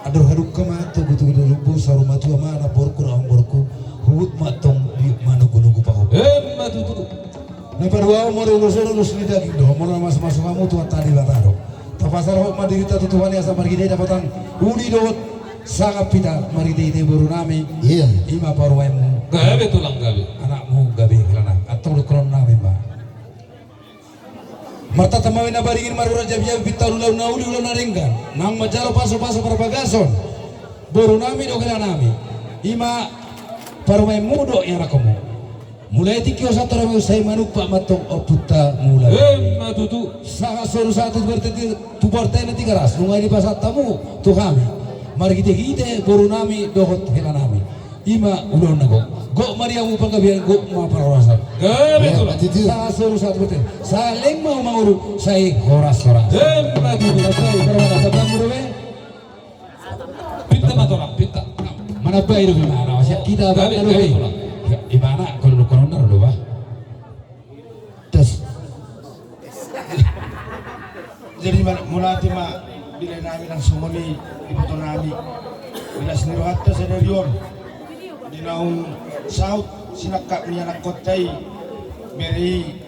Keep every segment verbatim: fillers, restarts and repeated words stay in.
Andor hadungka ma antong gutu-gutu lombu, saur matua ma na borungku, na amang borungku, huhut ma antong di manugu-nugu pahompu. Emma tutu. Na paduahon molo ulos on ulos ni daging do, molo na masu-masu hamu Tuhanta Debata do. Tapasahat ma dirinta tu Tuhan i asa marhite i dapotan uli dohot sangap hita marhite-hite boru nami. Iya. Ima parumaenmu. Gabe tulang gabe. Anakmu gabe hela nami. Antong dohonon nami ma. Martata ma na baringin marurat jabi-jabi pinta ulaon na uli ulaon na denggan. Naung manjalo pasu-pasu parbagason. Boru nami dohot hela nami. Ima parumaenmu dohot ianakkonmu. Mulai tingki on sahat tu roha nami sai manumpak ma antong ompunta mulai. Emma tutu. Sahat solu sahat tu partai, tu partai na Tigaras. Nunga dipasahat hamu tu hami. Marhite-hite boru nami dohot hela nami. Ima ulaon na gok. Gok ma di hamu panggabean, gok ma parhorasan. Gabe tulang. Sahat solu sahat tu partai. Sai leleng ma hamu mangoru, sai horas-horas. Emma tutu. Sai parhorasan. Tangkas muna be. Pinta ma tulang, pinta. Manambai do, ima na, masa hita. Gabe, gabe tulang. Ima na, kalau lu konon na do ba. Tes. Jadi ma-, mauliate ma di lae nami nang songon i di iboto nami. Di las ni rohanta sadari on. Di naung saut sinangkap ni anakkonta i, bere i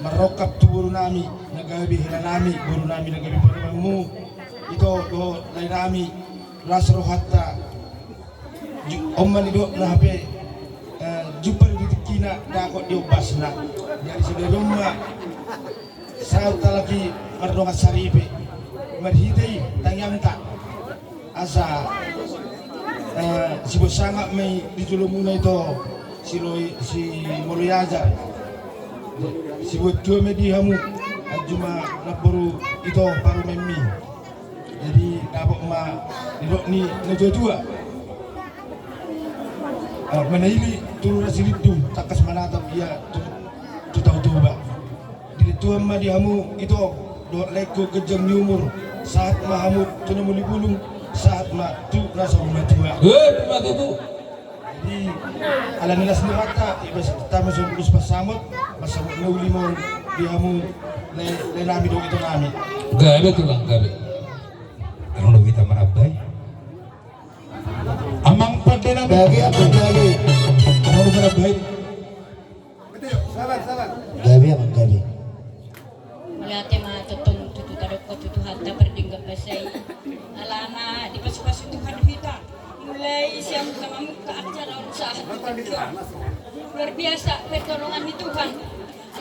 marrongkap tu boru nami na gabe hela nami, boru nami na gabe parumaenmu. Ito dohot lae nami, las rohanta. Ju-, on ma nidokna hape, eh, jumpang di tingkina, dapot di ombasna. Jadi sadari on ma saut halak i mardongan saripe. Marhite i tangiangta. Asa, eh, sibuat sangap ma i di jolomuna ito, siloi, si Molo Yajar. Sibuat tua ma i di hamu, anju ma namboru ito parumaenmi. Jadi dapot ma nidok ni na tua-tua. Ah, manaili turu na silindung, tangkas manatap ia tu, tu Tao Toba. Dirinta Tuhan ma di hamu ito, dohot laengku ganjang ni umur, sahat ma hamu tu na muli bulung, sahat ma tu na saur matua. Emma tutu. Jadi, ala ni las ni rohanta, iba sitama songon ulos pansamot, pansamot na uli ma on di hamu lae, lae nami dohot ito nami. Gabe tulang gabe. Adong do hita manambai. Amang pande nami. Gabe, amang gabe. Adong do manambai. Gabe, amang gabe. Mauliate ma tongtong tutu tadok tu Tuhanta pardenggan basa i. Alana dipasu-pasu Tuhan hita. Mulai sian hamuna acara on sahat tu tingki on. Luar biasa pertolongan ni Tuhan.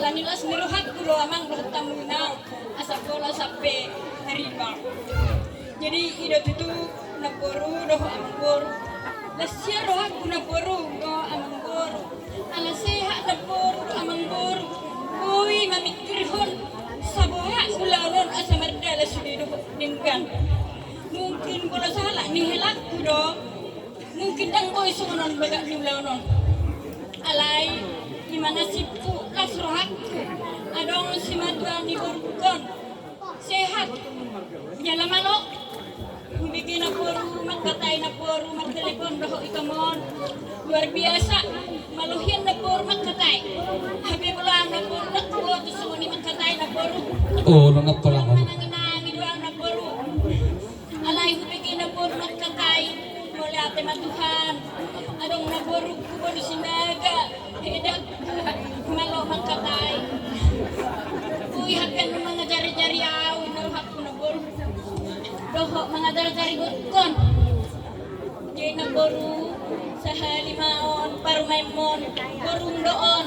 Ala ni las ni rohangku do amang dohot hamu inang. Asa pola sampe hariba. Jadi i do tutu namboru dohot amangboru. Las sian rohangku namboru dohot amangboru. Ala sehat namboru dohot amangboru. Boi mamingkirhon saboha ulaon on asa mardalan sude dohot denggan. Mungkin molo sahalak ni helangku do. Mungkin ndang boi songon on bagak ni ulaon on. Alai ima nasibku, las rohangku. Adong simatua ni borungkon. Sehat. Jala malo. Hubege namboru mangkatai namboru martelepon dohot itomon. Luar biasa. Malo hian namboru mangkatai. Hape molo au namboru ndang huboto songon i mangkatai namboru. Oh, dongan tulang. Manangi-nangi do au namboru. Alai hubege namboru mangkatai. Mauliate ma Tuhan. Adong namborungku Bonu Sinaga. Edakku, malo mangkatai. Boi hape mangajari-jari au, na rohangku namboru. Dohot mangajari-jari borungkon. Jadi namboru, sahali ma on parumaenmon, borum do on.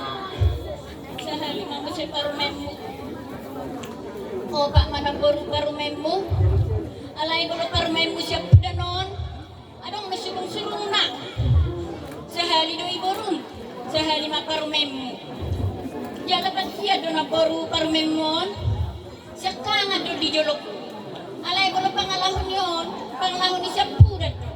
Sahali ma muse parumaenmu. Opat ma namboru parumaenmu. Alai molo parumaenmu sian pudan on. Adong na surung-surungna. Sahali do i borum, sahali ma parumaenmu. Jala patia do namboru parumaenmu on. Siangkangan do di jolok. Alai molo pangalaho ni on, pangalaho ni siampudan do.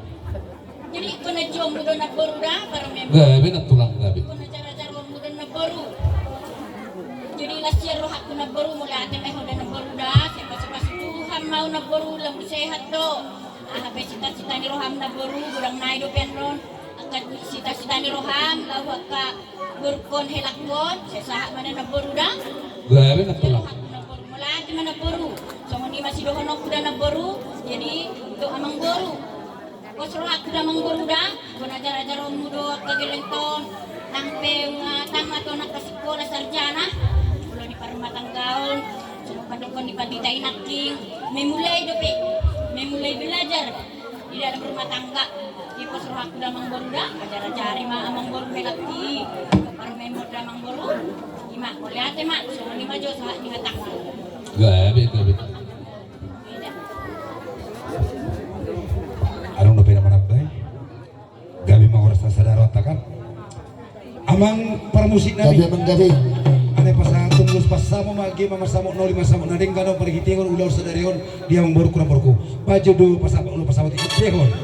Jadi ingkon na jommu do namboru da parumaenmu. Gabe na tulang gabe. Ingkon na jara-jaraonmu do namboru. Jadi las sian rohangku namboru, mauliate ma i ho da namboru da, sai pasu-pasu Tuhan ma au namboru, lam sehat do. Aha pe sita-sita ni roham namboru, godang nai dope annon. Angka sita-sita ni roham, laho angka borungkon helangkon, sai sahat ma da namboru da. Gabe na tulang. Rohangku namboru, mauliate ma namboru. Songon i ma sidohononku da namboru, jadi tu amangboru. Pos rohangku damang boru da, ingkon ajar-ajaronmu do angka geleng on, nang pe, eh, tamat on angka sikola sarjana, molo di parrumatanggaon, songon pandok ni pandita i nangkin, memulai dope, memulai belajar di dalam rumah tangga. Jadi pos rohangku damang boru da, ajar-ajari ma amang boru, melak i, parmemor damang boru, ima, mauliate ma, songon i ma jo sahat ni hatangku. Gabe, gabe. Adong dope na manambai. Gabe ma horas na sada rohanta kan. Amang parmusik nami. Gabe, amang, gabe. Ane pasahat tumulus pasamot ma, gabe ma samot na uli, ma samot na denggan on, marhitehon ulaon sadari on di amang boru, amang boruku. Pajo do pasamot, ulu pasamot i, denggan.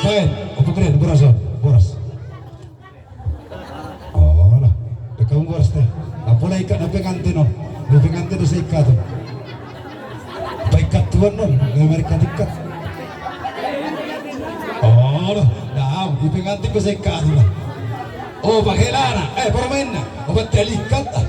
Baen, opo keren, boras on, boras. Olo, pe kamu boras te. Apo na ikat na pengantin on. Na pengantin on sai ikat on. Paikat tuan on, na marikat-ikat. Olo, na au, di pengantin pe sai ikat on. O, pahelana, eh, parmaenna. O, batal ikat, ah.